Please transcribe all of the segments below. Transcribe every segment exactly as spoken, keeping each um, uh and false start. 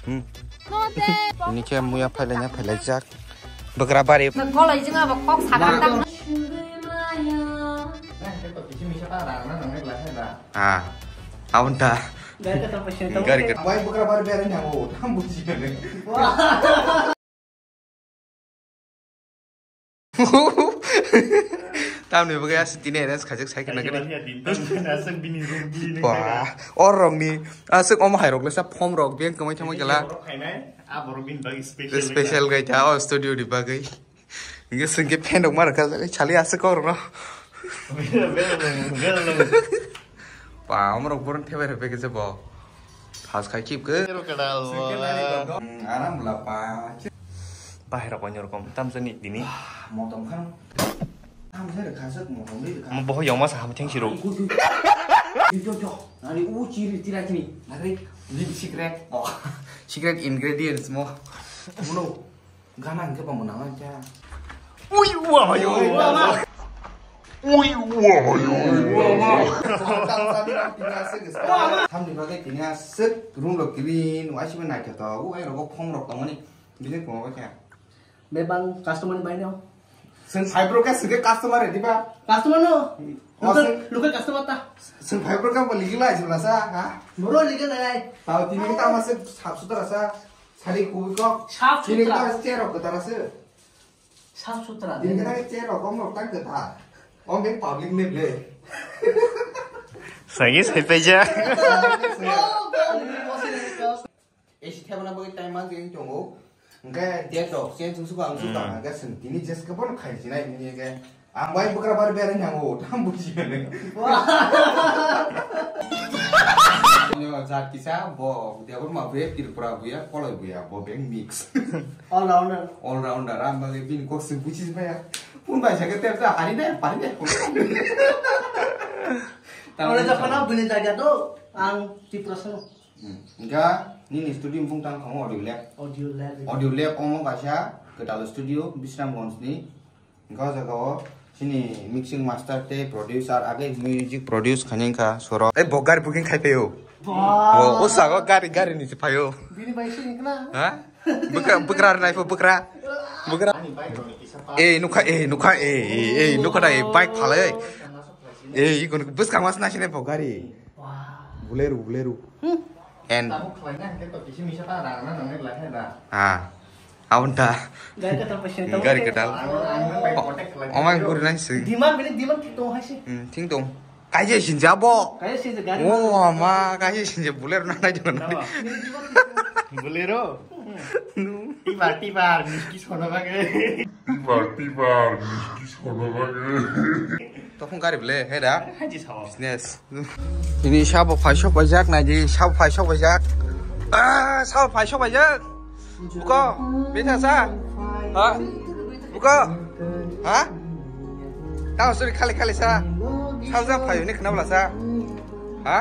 Hmm. Ini khe muya phailai na phailaijak. Bwkrabari. Golai jing abo kok sakang tang. Ah. Aunta. Gari kata. Bai Bwkrabari berai nango. Tam buji. Tamni bagwi aswk tini arrange khajak sai khna gari. Aswk bini room bini. Wah, or rokni aswk omo hai rok lesa form rok beng kwmai thangma gela. Borok khainai, a borok bini bagwi special. Special gai ta o studio ni bagwi. Nge sengke fan rok mar kha chali aswk kor no. Pa, omrok boron thebai rw peke se bo. Has khai chip ke. Aram la pa. Bahai rok onyo rokom tam jani dini. Motom khan. Tam jani khasuk motom ni kha. Mo boho yoma sa ham theng siro. Yo yo. Ani u chiri tira chini. Nagri. Secret. Oh. Secret ingredients mo. Muno. Gana hingke bo mwnang kha. Ui, wa, yo, wa, wa. Ui, wa, yo, wa, wa. Tamni bagwi tini aswk room rok clean, waisa naithotok, ui, rogo phone rok tongmani, bini tongma khe. Bebang customer ni baino. Seng phai bro khe sengke customer redi ba. Customer no. Oh, local, seng local customer ta. Seng phai bro khe bo ligi lai sula sa, ha? Bro ligi lai. Tao tini ta ma se sap sutra sa. Sari kubui kok. Sap sutra. Tini ta chair rok kwtara se. Sap sutra. Tini ta chair rok om rok ta kwta. Om bek public ne ble. Sagi sai peja. Esi thebana bagwi time man jeng tongo. Hingke date rok change wngsuka wngsuka. Hmm. Hingke seng tini jeske bono khai sinai hingke ang bai bwkra bar berai nango tam buji mane. Wah. Onyo jat kisa bo Debbarma buya Tripura buya Koloi buya bo beng mix. All rounder. All rounder ang bagwi bini kok seng buji maya. Pun bai sake tep sa hari dai pari dai. Ore japan bini jaga do ang Tripura sano. Hmm. Hingke nini studio bung tang kamo Audio Lab. Audio Lab. Audio Lab omo kaisa kwtal studio Bisramganj ni. Hingke o jaga o chini mixing master tei producer age music produce khaini wngkha soro. Ei bo gari booking khai phaio. Wow. O, o sago gari, gari ni se phaio. Bini bai se nikna. Ha? Bwkra, bwkra rwnai pho bwkra. Bwkra. Ani bike roni kisa pa. Ei nukha, ei nukha, ei, ei, ei nukha da, ei bike phalai. Ei ikon bwskang mas nasi ne bo gari. Wow. Bolero, Bolero. Hmm. And tamo khlaina hingke to kisi misa ta rang na nangnai lai hai da. Ah. Abon ta. Gari kwtal paisa. Gari kwtal. Ang, ang, ang bai contact khlai. Omai guri nai se. Demand bini demand thik tong hai se. Hmm, thik tong. Kaisa sinja bo. Kaisa sinja gari. Oh, ama, kaisa sinja Bolero na nai jona. Tama. Bolero. Nu. Tibar, tibar, miski sono bage. Tibar, tibar, miski sono bage. Tokong gari bele, he da? Haji sao. Business. Ini sabo phai sok paijak, nai di, sabo phai sok paijak. Ah, sabo phai sok paijak. Buko, beta sa? Ha? Buko? Ha? Tao suri khali khali sa. Sabo sa phai ni khna bla sa. Ha?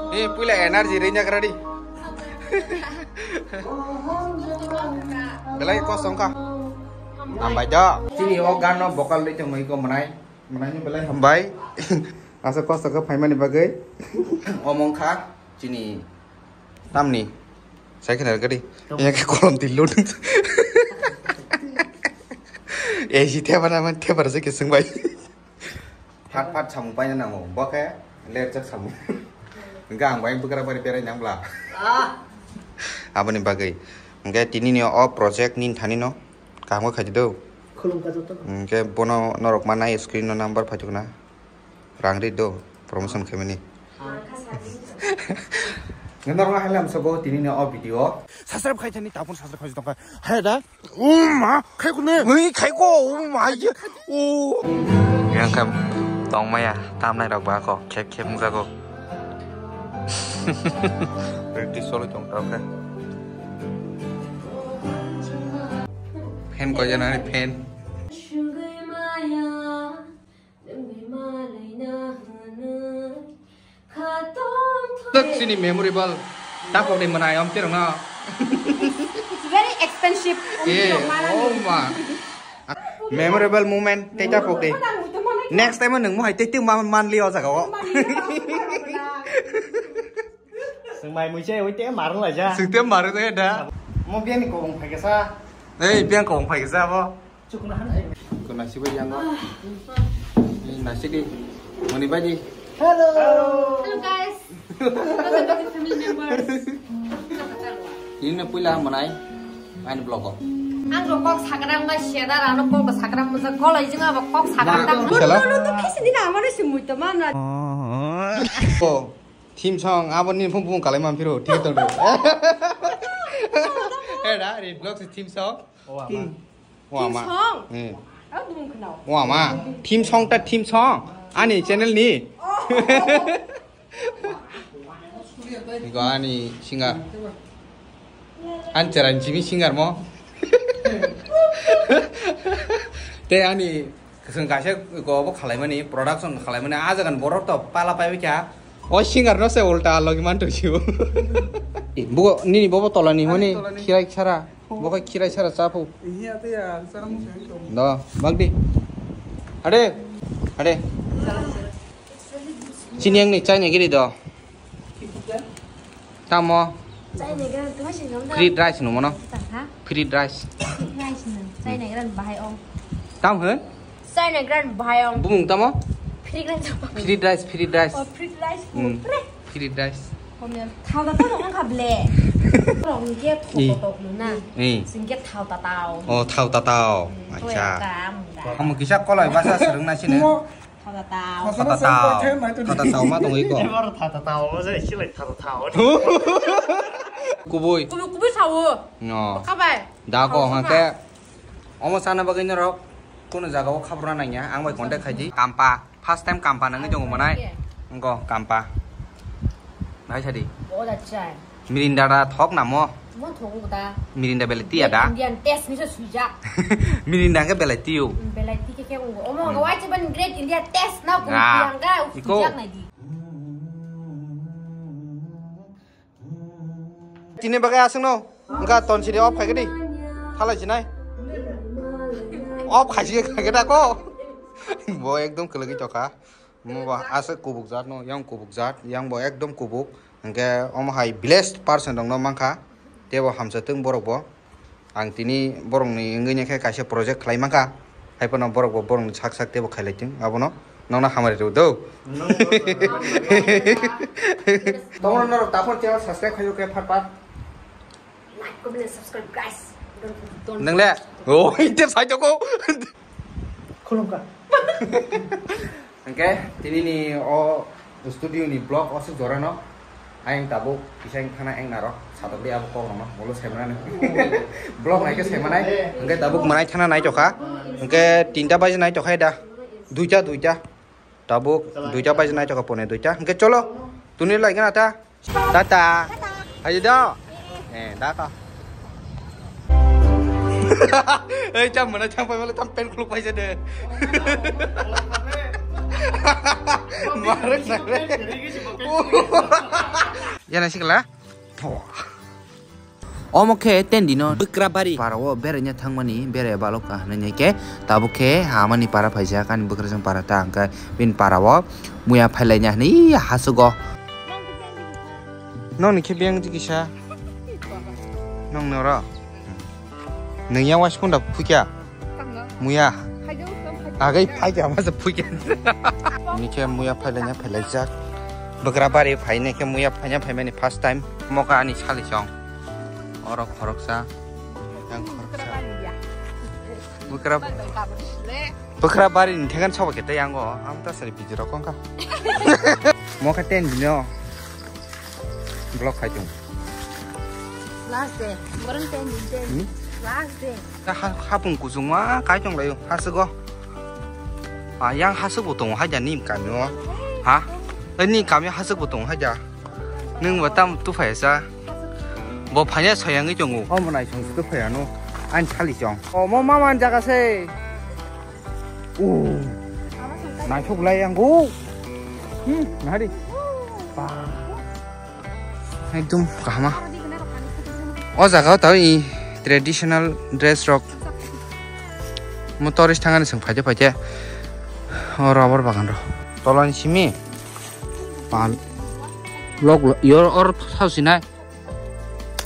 Ni puila energy ri nyagra di. Belai kosong kha. Hambai da. Chini o gan no vocal ri tong iko manai. Manai ni belai hambai. Asa kosto khe phaimani bagwi. Omong kha chini tamni. Sai khna gadi. Yang ke kolom tilut. Eh, si theba na man theba se ke sung bai. Phat phat samung paina nango. Bo khe lerjak samung. Hingke ang bai bwkra bari berai nang bla. Ah. Aboni bagwi. Hingke tini ni o project ni thani no. Kaham khe khaidi do. Khulum ka joto. Hingke bono norok manai screen no number phaitukna. Rang ri do. Promotion khaimani. Ah. Norok halam sogo tini ni o video. Subscribe khai thani tapon subscribe khai tongkha. Hai da. O ma, khai ko ne? Ui, khai ko, o ma, ye, o. Yang kam tong maya, tam nai rok ba ko, khep khep mukha ko. Practice solo tong tau kha. Fan ko jana ni fan. Tok sini memorable. Tapok ni mwnai om tirong no. It's very expensive. Eh, oh ma. Memorable moment tei tapok de. Next time nang mo hai tei tei man man li o jaga o. Chwng mai mui se oi te marwng lai ja. Chwng te marwng lai da. Mo biang ni kobong phai kasa. Ei, biang kobong phai kasa bo. Chukuna han ai. Ko nasi bai yang. Ni nasi di. Moni baji. Hello. Hello guys. Welcome back to family members. Ini na puila manai. Ani vlog ko. Ang ro kok sakrang ma siada rano kok sakrang ma kolai jinga ba kok sakrang. Sala. Lo lo to kisi dina amare simui to mana. Oh. Theme song, abo ni phung phung kalai man phiro, thik tong do. Eh, da, re vlog si theme song. Oh, ama. Theme. Oh, ama. Theme song? Hmm. Abo bung khnao. Oh, ama. Theme song ta theme song. Ani channel ni. Oh. Iko ani singer. An charan chimi singer mo. Te ani Chwng kaisa iko bo khalaimani, production khalaimani, ah jagan borok to pala paibai kha. O singer no se ulta logi man tongsiu. Bugo nini bobo tolani honi tolani. Khirai sara. Bo khe khirai sara chapu. Iya, te ya, sara mo se to. Do, bagdi. Ade. Ade. Chini yang ni chai ni giri do. Tamo? Chai ni gan tu masih nyom dah. Fried rice no mono? Tang ha? Fried rice. Fried rice no. Chai ni gan bahai ong. Tam hen? Chai ni gan bahai ong. Bumung tamo? Fried rice. Fried rice, fried rice. Oh, fried rice. Hmm. Pre. Fried rice. Komel. Thau da tau nang kha ble. Rong ke thok thok no na. Eh. Sing ke thau ta tau. Oh, thau ta tau. Hmm, acha. Kamu kisa kolai basa sereng na sini. Thata tao. Thata tao. Thata tao ma tongwi ko. Thata tao, thata tao, ma jai silai thata tao. Kubui. Kubui, kubui sao. No. Kabai. Da ko hangke. Omo sana bagwi norok kuno jaga o khabruna nangya, ang bai contact khaidi. Kampa. First time kampa nangwi tongo manai. Engko kampa. Nai sadi. Boda chai. Mirinda da thok namo? Mo thok da. Mirinda belai tiya da? Indian taste ni se suijak. Mirinda ke belai tiyo. Belai ti ke ke ungo. Omo ga wai chaban great India taste na ko yang ga suijak na di. Tini bagai asung no. Engka ton sidi off khai di. Thalai jinai. Off khai khai da ko. Bo ekdom kelegi toka. Mo ba asa kubuk jat no, yang kubuk jat, yang bo ekdom kubuk. Hingke omo hai blessed person rok no mankha, tebo hamsa tong borok bo. Ang tini borok ni wngwi khe kaisa project khlai mankha, hai phano borok bo borok ni sak sak tebo khailai tong abono, nokno hamari rw do. Tomo norok taphor channel subscribe khayo khe phat phat. Like, comment, and subscribe, guys. Don't, don't. Nang le? Oh, ite sai joko. Khulumkha. Hingke tini ni o studio ni vlog o swk jora no. Ayang tabuk kisa wng thana wng naro. Satok di abo kok rok no. Bolo sai manai. Vlog nai khe sai manai. Hingke tabuk manai thana nai tokha. Hingke tinta baji nai tokha da. Duita, duita. Tabuk duita baji nai tokha pone duita. Hingke cholo. Tuni lai gana ta. Tata. Ayo do. Eh, da ka. Eh, cham mana cham pai mala tam pen khuluk pai jade. Marek sare. Yana sikla. Omo khe ten dino Bwkrabari para o beraina thangmani berai balok ka hinwi khe tabuk khe hamani para phaijak ani bwkrajwng para ta hwnkhe bini para o muya phailaina hinwi hasugo. Nokni khe beng di kisa. Nokni oro. Nwng yang waskunda phukya. Muya. Agai phaikya masa phukya. Ni khe muya phailaina phailaijak. Bwkrabari phaini khe muya phaina phaimani first time. Moka ani sali chong. Oro khoroksa. Yang khoroksa. Bwkra. Bwkrabari ni thekan sobo khe tei yango. Am ta sari video rok kongkha. Moka ten dino. Vlog khai tung. Last day. Borong ten din ten. Hmm? Last day. Ha, ha, hapung kusung ma kai tong layo. Hasuk o. Ah, yang hasuk bo tong hai ja ni kami o. Ha? Eh, ni kami hasuk bo tong hai ja. Nung ba tam tu phai sa. Bo phanya soyang i tongo. O mo nai song tu phai ano. An thali chong. O mo mama jaga se. O. Naithok lai ang go. Hmm, nahari. Ba. Ekdom kahama. O jaga o tao i traditional dress rok. Mo tourist thangani song phaide phaide. O rubber bagan ro. Tolani simi. Pal. Lok lo, yor or thao sinai.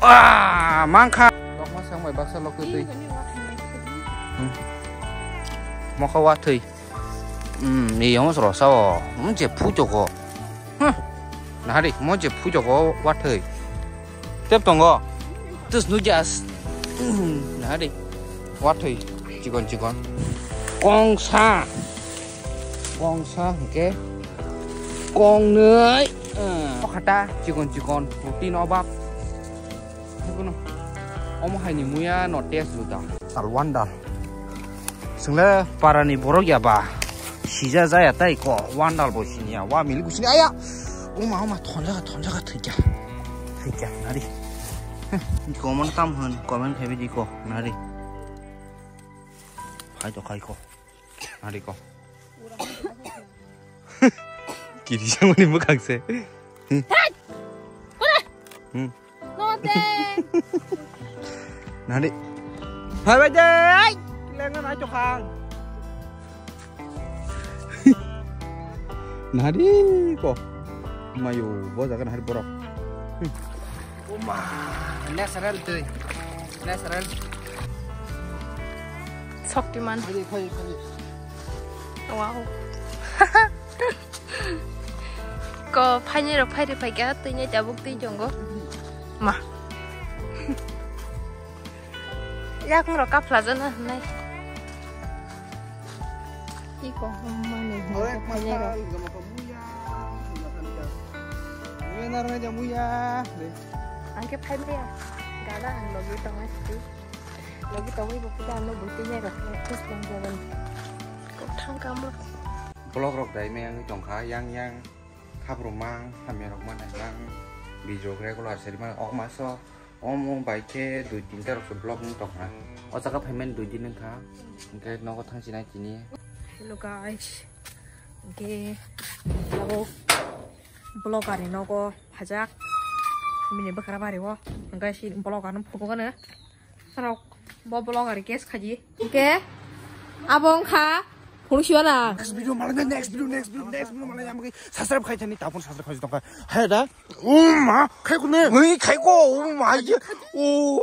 Ah, mangkha. Lok ma sang bai baksa lok twi. Hmm. Mokha wa thwi. Hmm, ni yong sro sao. Hmm, je phu joko. Hmm. Nahari, mo je phu joko wa thwi. Tep tongo. Tus nu jas. Hmm, nahari. Wa thwi. Chikon chikon. Kongsa. Kongsa hingke. Kongnwi. Hmm. Khata chikon chikon. Protein obab. Haikunu omo haini muya no test rwda. Sal wandal. Swngle parani borok ya ba. Sija jaya tai ko wandal bo siniya. Wa mili kusini aya. Oma, oma, thonjaga, thonjaga, thikya. Thikya, nari. Comment kam hwn, comment khabi di ko, nari. Khai to khai ko. Nari ko. Kiri jangoni bwkhak se. Hmm. Note. Nari. Hai bai de. Lengan ai to khang. Nari ko. Mayo, bo jaga nari borok. Oma, natural tui. Natural. Shaktiman. Khali, khali, khali. Wow. Ko phaini rok phairi phaikha twi nai tabuk twi chongo. Ma. Yakung rok kaphla jana nai. Iko mani. Ore phaini rok. Muya, muya, muya. Muya narang aja muya. Angke phaini ya. Gada ang logi tongai sih. Logi tongwi bo kita ano buti nai rok. Terus yang jalan. Kok thang kamu. Vlog rok dai me yang tongkha yang yang. Khabrumang, hamya rok manai mang, video khe regular seri mang, ok maso, omo bai khe dui tinta rok se vlog wng tong kha. O jaga phaimani dui din wng kha, hwnkhe nogo thang sinai tini. Hello guys, hwnkhe abo vlogger ni nogo phajak, bini bwkhara bari o, hwnkhe si vlogger no phunukgano. Sarok, bo vlogger guest khaji. Hwnkhe abo wngkha phunuk siwana. Next video malai, next video, next video, next video malai, amgwi subscribe khai thani, tapon subscribe khai tongkha. Hai da. O ma, khai kune. Ui, khai ko, o ma, ye. O.